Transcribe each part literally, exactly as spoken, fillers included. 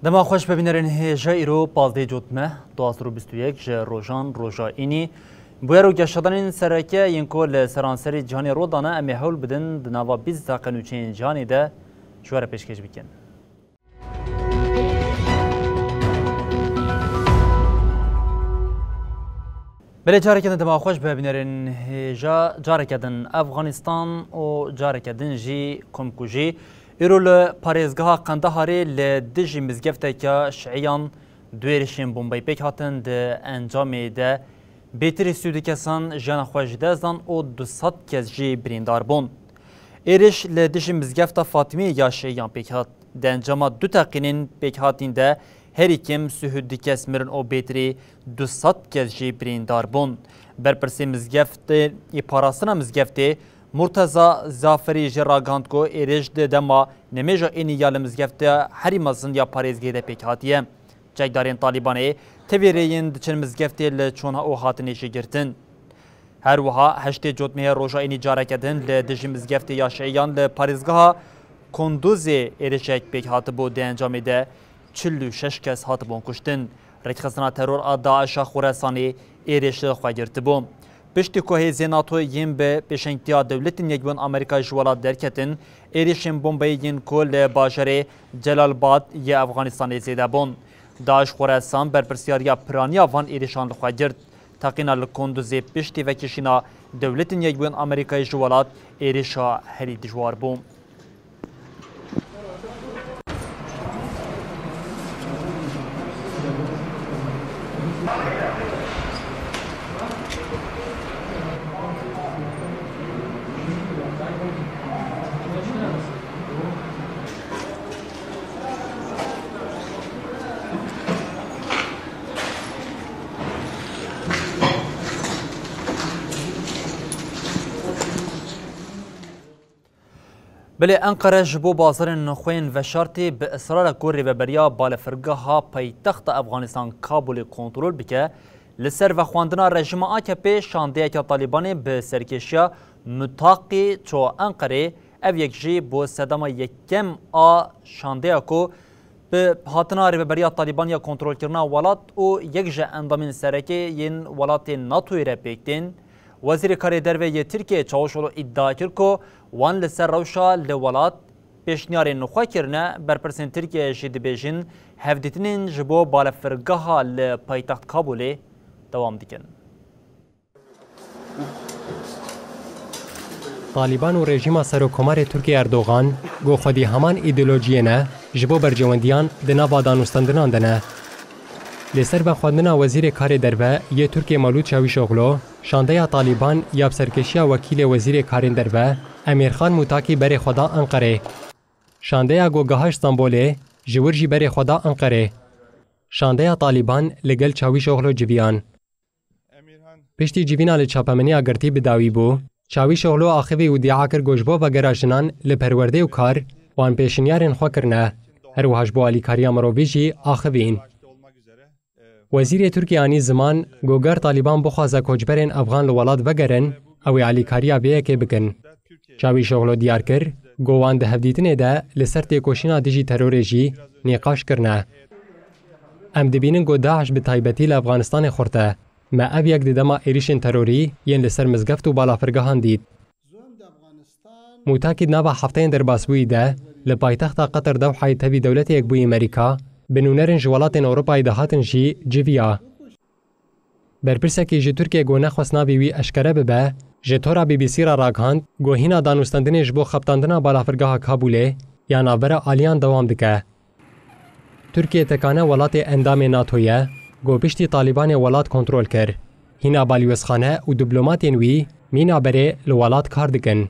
Dema xweş be bînerên hêja, îro pazdeh cotme, du hazar û bîst û yek ji rojan roja înî. Bûyer û geşedanên sereke yên ku li seranserî cîhanê rû dane, em ê hewl bidin di nava bîst deqe nûçeyên cîhanê de ji we re pêşkêş bikin. Belê, careke din dema xweş be bînerên hêja, careke din Efxanistan û careke din jî komkujî. Îro li parêzgeha Qendeharê li dijî mizgefteke şiiyan du êrişên bombeyî pêk hatin, di encamê de bêtirî sî û du kesan jiyana xwe ji dest dan û du sed kes jî birîndar bûn. Êriş li dijî mizgefta Fatîmiyê ya şiiyan pêk hat. Di encama du teqînên pêkhatîn de herî kêm sî û du kes mirin û bêtirî du sed kes jî birîndar bûn. Berpirsê mizgeftê yê parastina mizgeftê Murteza Zaferî jê ragihand ku êrîş di dema nemêja înî ya li mizgefta herî mezin ya parêzgehê de pêk hatiye. Çekdarên Talîbanê tevî rêyên diçin mizgeftê li çûn û hatinê jî girtin. Her wiha heştê cotmehê roja înî careke din li dijî mizgeftê ya şiiyan li parêzgeha Kunduzê êrişek pêk hatibû, di encamê de çil û şeş kes hatibûn kuştin. Rêkxistina teror a DAIŞ'a Xoresanê êrîş li xwe girtibû. Piştî ku hêzên NATO yên bi pêşengtiya Dewletên Yekbûyî Amerîka ji welat derketin, êrîşên bombeyî yên ku li bajarê Celalbad yê Efxanistanê zêde bûn. DAIŞ Xoresan berpirsiyariya piraniya van êrîşan li xwe girt. Teqîna li Kunduzê piştî vekişîna Dewletên Yekbûyî Amerîkayê ji welat êrîşa herî dijwar bû. Belê, Enqere ji bo bazarên nexweyên veşartî bi israr e ku rêveberiya balefirgeha paytexta Efxanistan Kabulê kontrol bike. Li ser vexwendina rejîma A K P şandeyeke Talîbanê bi serkêşiya Mutaqî ço Enqerê, ev yek jî bo sedema yekem a şandeya ku bi hatina rêveberiya Talîban ya kontrolkirina welat û yek ji endamên sereke yên welatên NATOyê re pêk tên. Wezîrê Karê Derve yê Tirkiyeyê Çavuşoglu îdia kir ku wan li ser rewşa li welat pêşniyarên xwe kirine. Berpirsên Tirkiyeyê jî dibêjin hevdîtinên ji bo balefirgeha li paytext Kabulê dewam dikin. Talîban û rejîma Serokkomarê Tirkiyê Erdogan, ku xwedî heman îdeolojiyê ne, ji bo berjewendiyan di nava danûstandinan de ne. Li ser vexwendina Wezîrê Karê Derve yê Tirkiyê Mevlût Çavîşoglu, şandeya Talîban ya bi serkêşiya wekîlê Wezîrê Karên Derve Emîrxan Mûtakî berê xwe da Enqerê. Şandeya ku gihaşt Stenbolê, ji wir jî berê xwe da Enqerê. Şandeya Talîban li gel Çavîşoglu civiyan. Piştî civîna li çapemeniya girtî bi dawî bû, Çavîşoglu axivî û îdia kir ku ji bo vegera jinan li perwerdê û kar, wan pêşinyarên xwe kirine. Her wiha ji bo alîkariya mirovî jî axivîn. Wezîrê Tirkiyê anî ziman ku ger Talîban bixwaze koçberên Efxan li welat vegerin, ew ê alîkariya vê yekê bikin. Çavîşoglu diyar kir ku wan di hevdîtinê de li ser têkoşîna dijî terorê jî nîqaş kirine. Em dibînin ku DAIŞ bi taybetî li Efxanistanê xurt e. Me ev yek di dema êrîşên terorî yên li ser mizgeft û balafirgehan dît. Mûtakî di nava hefteyên derbasbûyî de li paytexta Qeter Dewhayê tevî Dewletê Yekbûyî Amerîka, bi nûnerên ji welatên Ewropayê dihatin jî civiya. Berpirsekî ji Tirkiyê ku nexwest navê wî eşkere bibe, ji tora B B C re ragihand ku hîna danûstendinê ji bo xebitandina balafirgeha Kabûlê ya navbera aliyan dewam dike. Tirkiye tekane welatê endamê NATO ye, ku piştî Talîbanê welat kontrol kir. Hîna balîwezxane û diplomatên wî mîna berê li welat kar dikin.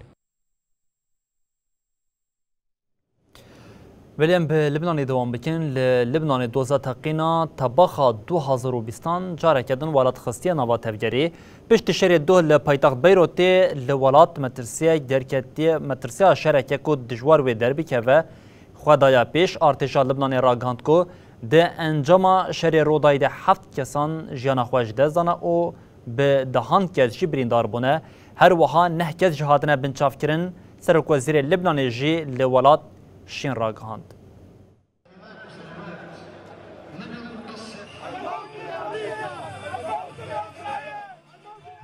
Belê em bi Libnanê dewam bikin. Li Libnanê doza teqîna tebaxa du hazar û bîstan careke din welat xistiye nava tevgerê. Piştî şerê doh li paytext Beyrûtê li welat metirsiyek derketiye, metirsiya şereke ku dijwar wê derbikeve xwe daye pêş. Artêşa Libnanê ragihand ku di encama şerê Rodayê de heft kesan jiyana xwe ji dest dane û bi dehan kes jî birîndar bûne. Her wiha neh kes jî hatine binçavkirin. Serokwezîrê Libnanê jî li welat şîn ragihand.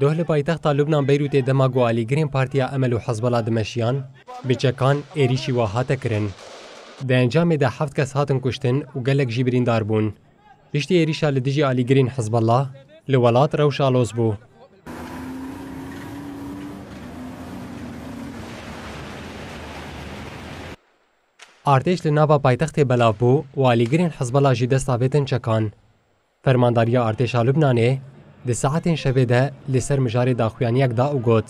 Doh li paytexta Lubnan Beyrûtê dema ku alîgirên Partiya Emel û Hezbollah dimeşiyan, bi çekan êrîşî wa hate kirin. Di encamê de heft kes hatin kuştin û gelek jî birîndar bûn. Piştî êrîşa li dijî alîgirên Hezbollah, li welat rewş aloz bû. Artêş li nava paytextê belav bû û alîgirên Hezbollah jî dest avêtin çekan. Fermandariya Artêşa Lubnanê di saetên şevê de li ser mijarê daxuyaniyek da û got,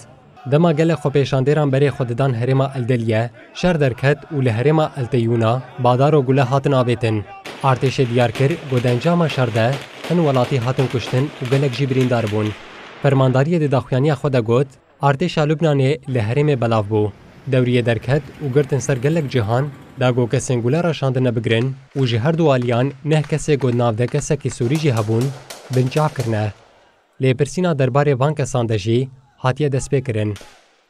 dema gelek xwepêşandêran berê xwe didan herêma El Delye, şer derket û li herêma El Teyûna badar û gule hatin avêtin. Artêşê diyar kir ku di encama şer de hin welatî hatin kuştin û gelek jî birîndar bûn. Fermandariyê di daxuyaniya xwe de got, Artêşa Lubnanê li herêmê belav bû. Dewriyê derket û girtin ser gelek cihan, da ku kesên gule reşandine bigirin û ji her du aliyan neh kesê ku di nav de kesekî Sûrî jî hebûn, binçav kirine. Lêpirsîna derbarê van kesan de jî hatiye destpêkirin.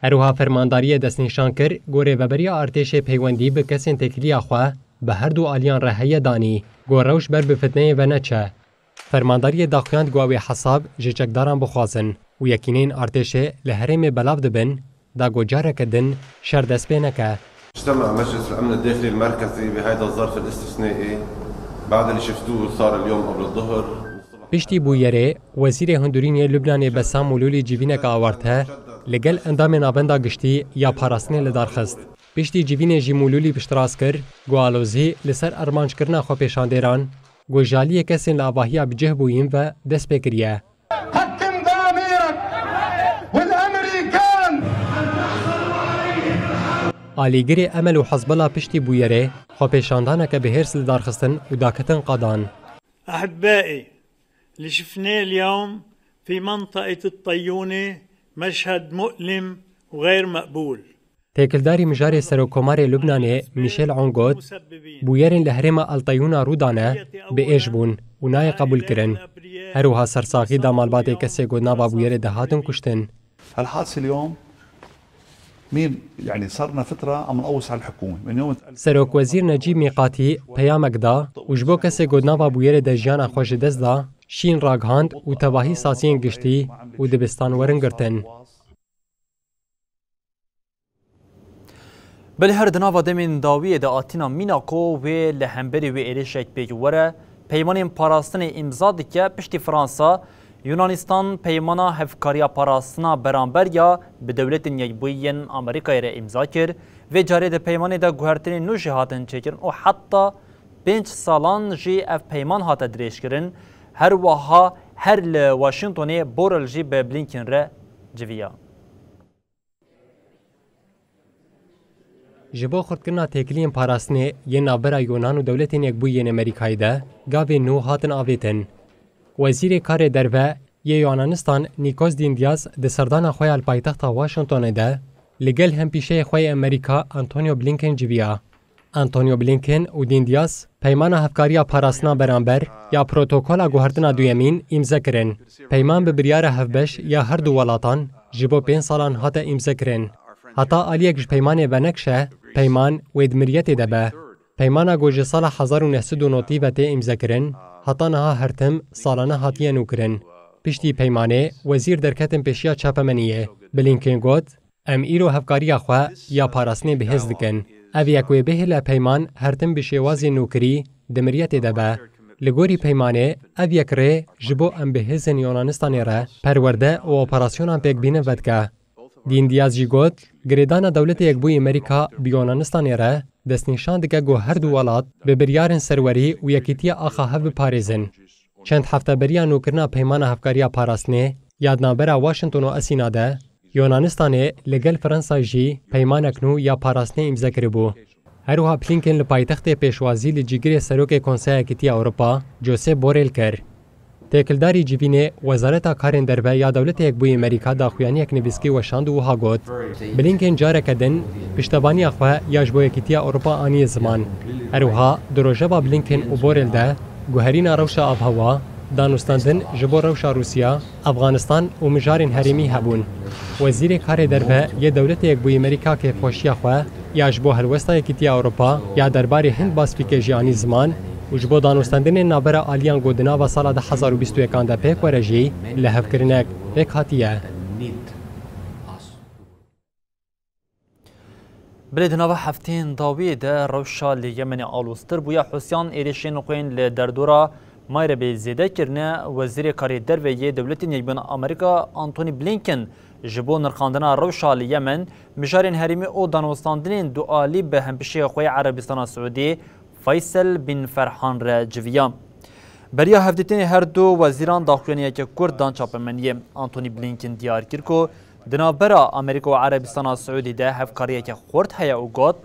Her wiha fermandariyê destnîşan kir ku rêveberiya artêşê peywendî bi kesên têkiliya xwe bi her du aliyan re heye danî, ku rewş ber bi fitneyê ve neçe. Fermandariyê daxuyand ku ew ê hesab ji çekdaran bixwazin û yekîneyên artêşê li herêmê belav dibin, da ku careke din şer dest pê neke. اجتمع مجلس الأمن الداخلي المركزي بهذا الظرف الاستثنائي بعد اللي شفتوه صار اليوم قبل الظهر. Piştî bûyerê, Wezîrê Hundirînê Lubnanê Bessam Mulûlî civîneke awarte li gel endamên Navenda Giştî ya Parastinê li dar xist. Piştî civînê jî Mulûlî piştrast kir ku alozî li ser armanckirina xwepêşandêran ku ji aliyê kesên li avahiya bi cih bûyîn ve dest pê kiriye. حكم ضميرك والأمريكان. Alîgirê Emel û Hezbollah piştî bûyerê xwepêşandaneke bi hêrs li dar xistin û daketin qadan. أحبائي، اللي شفناه اليوم في منطقة الطيونة مشهد مؤلم وغير مقبول. Têkildarî mijarê Serokkomarê Lubnanê Michel Aoun got, bûyerên li herêma El Teyûna rû dane, bi êş bûn û nayê qebûlkirin. Her wiha sersaxî da malbatê kesê ku nava bûyerê de hatin kuştin. الحادث اليوم مين، يعني، صار لنا فترة عم نقوص على الحكومة من يوم Serokwezîr Necîb Mîqatî peyamek da û ji bo kesê ku nava bûyerê de jiyana xwe ji dest da, şîn ragihand û tevahî saziyên giştî û dibistan werin girtin. Belê her di nava demên dawiyê de Atîna Mînako wê li hemberî wê êrişek pêk were, peymanên parastinê îmza dike. Piştî Fransa, Yunanistan peymana hevkariya parastina beramber ya bi Dewletên Yekbûyî yên Amerîkayê re îmza kir. Vê carê di peymanê de guhertinên nû jî hatin çêkirin û heta pênc salan jî ev peyman hate dirêjkirin. Her wiha her li Washingtonê Borrell jî bi Blinken re civiya. Ji bo xurtkirina têkiliyên parastinê yên navbera Yunan û Dewletên Yekbûyî yên Amerîkayê de gavên nû hatin avêtin. Wezîrê Karê Derve yê Yunanistan Nikos Dindias di serdana xwe ya li paytexta Washingtonê de li gel hempîşeyê xwe yê Amerîka Antonio Blinken civiya. Antonio Blinken û Dindias peymana hevkariya parastina beramber ya protokola guhertina duyemîn îmze kirin. Peyman bi biryara hevbeş ya her du welatan ji bo pênc salan hate îmze kirin. Heta aliyek ji peymanê venekşe, peyman wê di miriyetê de be. Peymana ku ji sala hezar û neh sed û notî ve tê îmze kirin, heta niha her tim salane hatiye nûkirin. Piştî peymanê, wezîr derketin pêşiya çapemeniyê. Blinken got, Em îro hevkariya xwe ya parastinê bi hêz dikin. Ev yek wê bihêle peyman her tim bi şêwazê nûkirî di miriyetê de be. Li gorî peymanê, ev yek rê ji bo em bi hêzên Yunanistanê re perwerde û operasyonan pêk bînin vedike. Dindias jî got, girêdana Dewletê Yekbûyî Amerîka bi Yunanistanê re destnîşan dike ku her du welat bi biryarên serwerî û yekîtiya axa hev biparêzin. Çend hefte beriya nûkirina peymana hevkariya parastinê ya di navbera Washington û Esîna de, Yunanistanê li gel Fransa jî peymanek nû ya parastinê îmze kiribû. Her wiha Blinken li paytextê pêşwazî li cîgirê Serokê Konseya Yekîtiya Ewropa, Josep Borrell kir. Têkildarî civînê, Wezareta Karên Derve ya Dewletê Yekbûyî Amerîka daxuyaniyek nivîskî weşand û wiha got, Blinken careke din piştevaniya xwe ya ji bo Yekîtiya Ewropa aniye ziman. Her wiha di rojeva Blinken û Borrell de guherîna rewşa avhewa, danûstandin ji bo rewşa Rûsya, Efxanistan û mijarên herêmî hebûn. Wezîrê Karê Derve yê Dewletê Yekbûyî Amerîka kêfxweşiya xwe ya ji bo helwesta Yekîtiya Ewropa ya derbarê Hind Pasifîkê jî anî ziman û ji bo danûstandinên navbera aliyan ku di nava sala du hezar û bîst û yekan de pêk were jî lihevkirinek pêk hatiye. Belê di nava hefteyên dawiyê de rewşa li Yemenê aloztir bûye. Hûsiyan êrişên xwe yên li derdora Ma'rebê zêde kirine. Wezîrê Karê Derve yê Dewletên Yekbûyî Amerîka Antony Blinken ji bo nirxandina rewşa li Yemen, mijarên herêmî û danûstandinên dualî bi hembişeyê xwe yê Erebistana Siûdî Faysal bin Ferhan re civiya. Beriya hevdîtinê her du wezîran daxuyaniyeke kurt dan çapemeniyê. Antony Blinken diyar kir ku di navbera Amerîka û Erebistana Siûdî de hevkariyeke xurt heye û got,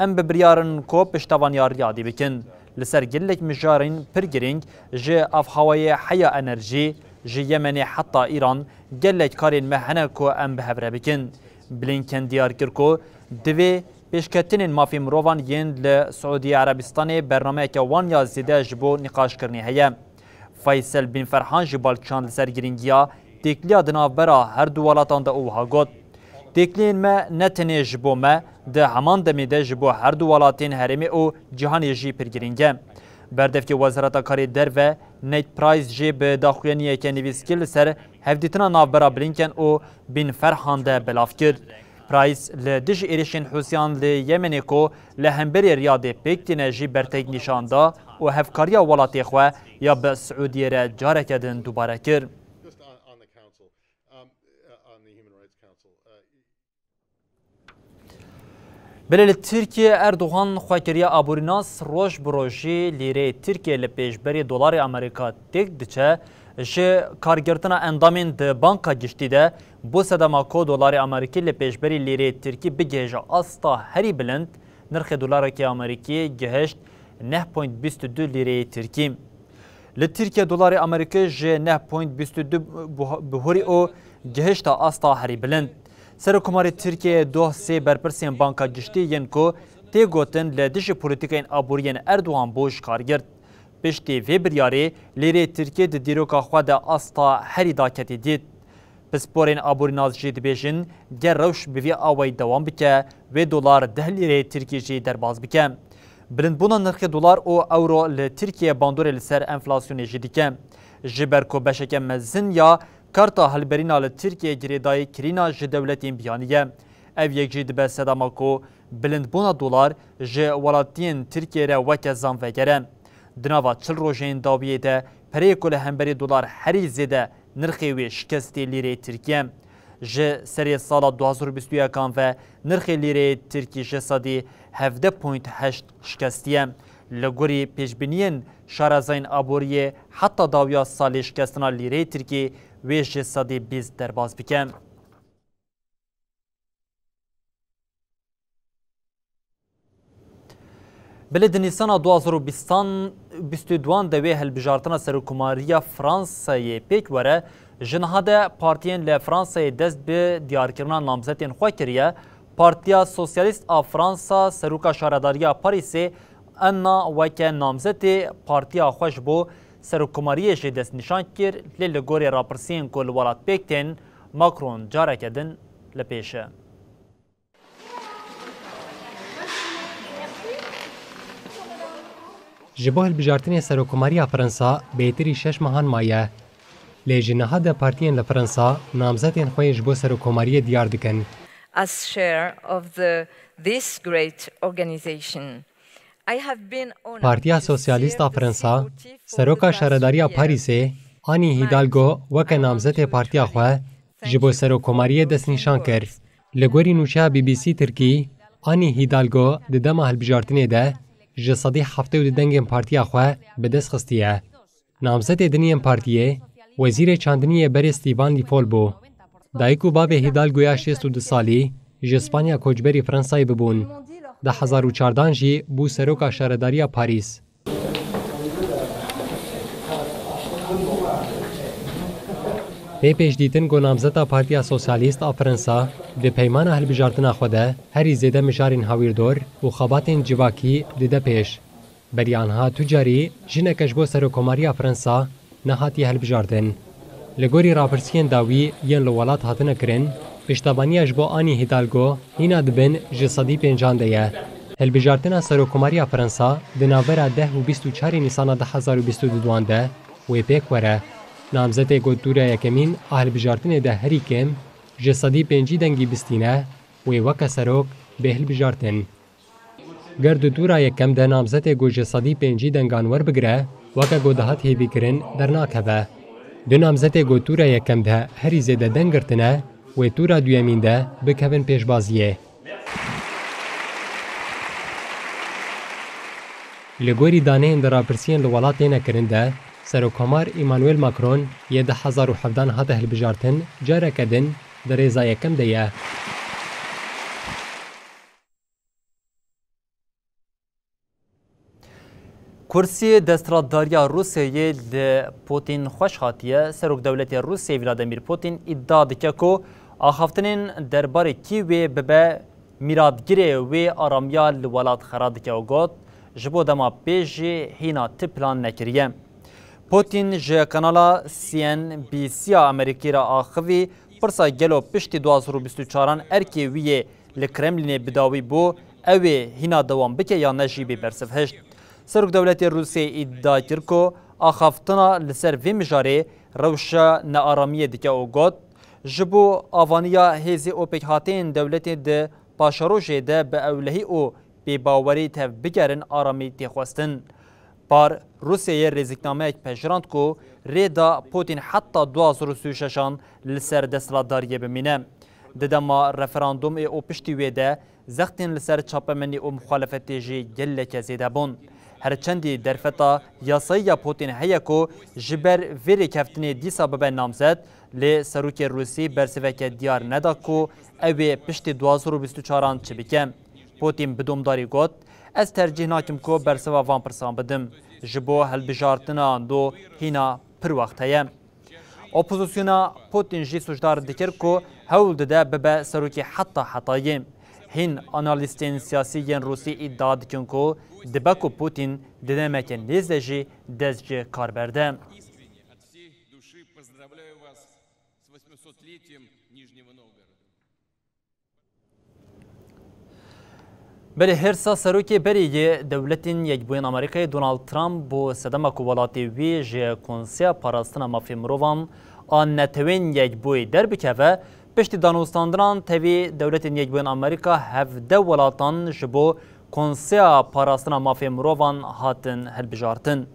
Em bi biryar in ku piştevaniya riyadî bikin. Li ser gelek mijarên pir girîng, ji avhewayê heya enerjî, ji Yemenê heta Îran, gelek karên me hene ku em bi hev re bikin. Blinken diyar kir ku divê pêşketinên mafê mirovan yên li Siûdî Erebistanê bernameyeke wan ya zêde ji bo nîqaşkirinê heye. Faysal bin Ferhan jî bal kişand li ser girîngiya têkiliya di navbera her du welatan de û wiha got, Têkiliyên me ne tenê ji bo me, di heman demê de ji bo her du welatên herêmê û cîhanê jî pir girîng e. Berdevkê Wezareta Karê Derve Ned Price jî bi daxuyaniyeke nivîskî li ser hevdîtina navbera Blinken û Bin Ferhan de belav kir. Price li dijî êrişên Hûsiyan li Yemenê ku li hemberî Riyadê pêk tîne jî bertek nîşan da û hevkariya welatê xwe ya bi Siûdiyê re careke din dubare kir. Just on, on the council, um, uh, on the Human Rights Council, uh, Belê li Tirkiye Erdogan xwe kiriye aborînas, roj bi rojî lîreyê Tirkiye li pêşberî dolarê Amerîka têk diçe. Ji kargirtina endamên di Banka Giştî de bû sedema ku dolarê Amerîkî li pêşberî lîreyê Tirkî bigihêje asta herî bilind, nirxê dolarekê Amerîkî gihişt neh point bîst û du lîreyê Tirkî. Li Tirkiye dolarê Amerîkî ji neh point bîst û du buh-, bihurî û gihişta asta herî bilind. Serokkomarê Tirkiyeyê doh sê berpirsên Banka Giştî yên ku tê gotin li dijî polîtîkayên aborî yên Erdogan bû ji kar girt. Piştî vê biryarê lîrê Tirkî di dîroka xwe de asta herî daketî dît. Pisporên aborînas jî dibêjin, ger rewş bi vî awayî dewam bike, wê dolar deh lîreyê Tirkî jî derbas bike. Bilindbûna nirxê dolar û ewro li Tirkiye bandorê li ser enflasyonê jî dike. Ji ber ku beşeke mezin ya karta hilberîna li Tirkiye girêdayî kirîna ji dewletên biyanî ye. Ev yek jî dibe sedema ku bilindbûna dolar ji welatiyên Tirkiye re weke zam vegere. Di nava çil rojên dawiyê de pereyê ku li hemberî dolar herî zêde nirxê wê şikestê lîreyê Tirkî ye. Ji serê sala du hazar û bîst û yekan ve nirxê lîreyê Tirkî ji sedî hevdeh point heşt şikestiye. Li gorî pêşbîniyên şarezayên aboriyê heta dawiya salê şikestina lîreyê Tirkî wê ji sedî bîst derbas bike. Belê di Nîsana du hazar û bîstan, bîst û duan de wê hilbijartina serokkomariya Fransayê pêk were, ji niha de partiyên li Fransayê dest bi diyarkirina namzetên xwe kiriye. Partiya Sosyalîst a Fransa seroka şaredariya Parîsê Anna weke namzetê partiya xwe ji bo serokkomariyê jî destnîşan kir, lê li gorî rapirsiyên ku li welat pêk tên, Macron careke din li pêş e. Ji bo hilbijartinê serokkomariya Fransa bêtirî şeş mehan maye. Lê ji niha de partiyên li Fransa namzetên xwe yê ji bo serokkomariyê diyar dikin. As chair of the, this great organization, I have been honored Partiya to Sosyalîst a serve the Fransa, seroka şaredariya Parîsê, Anne Hidalgo weke namzetê partiya xwe ji bo serokkomariyê destnîşan kir. Li gorî nûçeya B B C Tirkî, Anne Hidalgo di dema hilbijartinê de ji sedî heftê û du dengên partiya xwe bi dest xistiye. Namzetê din yên partiyê, wezîrê çandiniyê berê Stefan Le Foll bû. Dayik û bavê Hidalgoya şêst û du salî ji Spanya koçberî Fransayê bibûn. Du hezar û çardan jî bû seroka şaredariya Parîs. Pê pêşdîtin ku namzeta Partiya Sosyalîst a Fransa di peymana hilbijartina xwe de herî zêde mijarên hawîrdor û xebatên civakî dide pêş. Beriya niha tu carî jineke ji bo serokkomariya Fransa nehatiye hilbijartin. Li gorî rapirsiyên dawî yên li welat hatine kirin, piştevaniya ji bo Anî Hidalgo hîna di bin ji sedî pêncan de ye. Hilbijartina serokkomariya Fransa di navbera deh û bîst û çarê Nîsana du hezar û bîst û duan de wê pêk were. Namzetê ku tûra yekemîn a hilbijartinê de herî kêm ji sedî pêncî dengî bistîne, wê weke serok bê hilbijartin. Ger di tûra yekem de namzetê ku ji sedî pêncî dengan werbigire, weke ku dihat hêvîkirin dernakeve. Du namzetê ku tûra yekem de herî zêde deng girtine, wê tûra duyemîn de bikevin pêşbaziyê. Li gorî daneyên di rapirsiyên li welat têne kirin de, Serokkomar Emmanuel Macron yê du hezar û hevdan hate hilbijartin, careke din di rêza yekem de ye. Kursiyê desthilatdariya Rûsyayê li Putin xweş hatiye. Serokdewletê Rûsyayê Vladimir Putin îdia dike ku axaftinên derbarê Kîvê bibe mîratgirê wê aramiya li welat xera dike û got, ji bo dema pê jî hîna ti plan nekiriye. Putin ji kanala C N B C ya Amerîkî re axivî, pirsa gelo piştî du hazar û bîst û çaran erkê wî yê li Kremlînê bi dawî bû, ew ê hîna dewam bike yan ne jî bê bersiv hişt. Serokdewletê Rûsyayê îdia kir ku axaftina li ser vê mijarê rewşa nearamiyê dike û got, ji bo avaniya hêzê û pêkhateyên dewletê di paşerojê de bi ewlehî û bêbawerî tev bigerin aramî tê xwestin. Par Rûsyayê rêziknameyek pejirand ku rê da Putin heta du hazar û sî û şeşan li ser desthilatdariyê bimîne. Di dema referandumê û piştî wê de zextên li ser çapemenî û muxalefetê jî geleke zêde bûn. Her çendî derfeta yasayî ya Putin heye ku ji ber vê rêkeftinê dîsa bibe namzet, lê serokê Rûsî bersiveke diyar neda ku ew ê piştî du hazar û bîst û çaran çi bike. Putin bi domdarî got, ez tercîh nakim ku bersiva van pirsan bidim. Ji bo hilbijartina do hîna pir wext heye. Opozisyona Putin jî sûcdar dikir ku hewl dide bibe serokê heta hetayê. Hîn analîstên siyasî yên Rûsî îdia dikin ku dibe ku Putin di demeke nêz de jî dest ji kar berde. Belê hêrsa serokê berê yê Dewletên Yekbûyên Amerîkayê Donald Trump bo sedema ku welatê wî ji Konseya Parastina Mafê Mirovan a Netewên Yekbûyî derbikeve, piştî danûstandinan tevî Dewletên Yekbûyên Amerîka hevdeh welatan ji bo Konseya Parastina Mafê Mirovan hatin hilbijartin.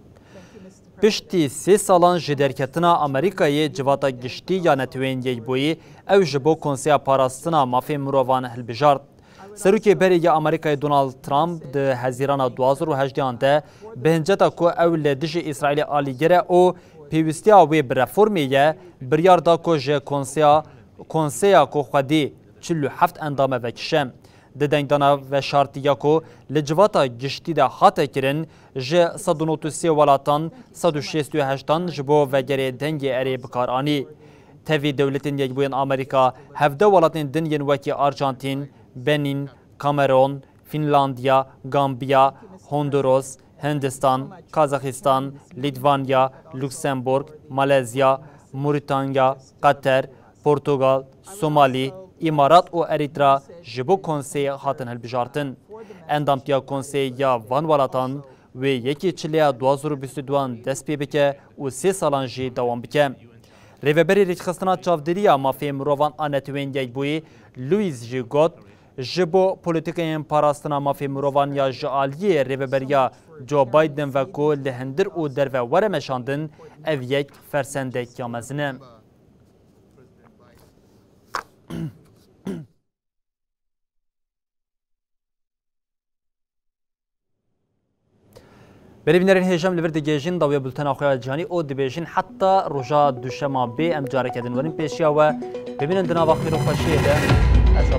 Piştî sê salan ji derketina Amerîkayê civata giştî ya Netewên Yekbûyî ew ji bo Konseya Parastina Mafê Mirovan hilbijart. Serokê berê ya Amerîkayê Donald Trump di Hezîrana du hazar û hejdeh de bi hinceta ku ew li dijî Îsraîlê alîgir e û pêwîstiya wê bi reformê ye, biryar da ku ji konseya, konseya ku xwedî çil û heft endame vekişe. Di dengdana veşartî ya ku li civata giştî de hate kirin, ji sed û nod û sê welatan sed û şêst û heştan ji bo vegerê dengê erê bi kar anî. Tevî Dewletên Yekbûyên Amerîka hevdeh welatên din yên wekî Arjantîn, Benîn, Kamerûn, Fînlandiya, Gambiya, Honduros, Hindistan, Kazaxistan, Lîtvanya, Luksemburg, Malezya, Murîtanya, Qeter, Portugal, Somalî, Îmarat û Erîtra ji bo konseyê hatin hilbijartin. Endamtiya konseyê ya van welatan wê yekê çilê ya du hazar û bîst û duan dest pê bike û sê salan jî dewam bike. Rêveberê Rêkxistina Çavdêrî ya Mafê Mirovan a Netewên Yekbûyî, Louis jî got, ji bo polîtîkayên parastina mafê mirovan ya ji aliyê rêveberiya Joe Biden ve ku li hundir û derve were meşandin, ev yek fersendek ya mezin e. Belê bînerên hêja, em li vir digihêjin dawiya bultena xwe ya cîhanî û dibêjin heta roja duşema bê em careke din werin pêşiya we. Bimînin di nava xêr û xweşiyê de. Ez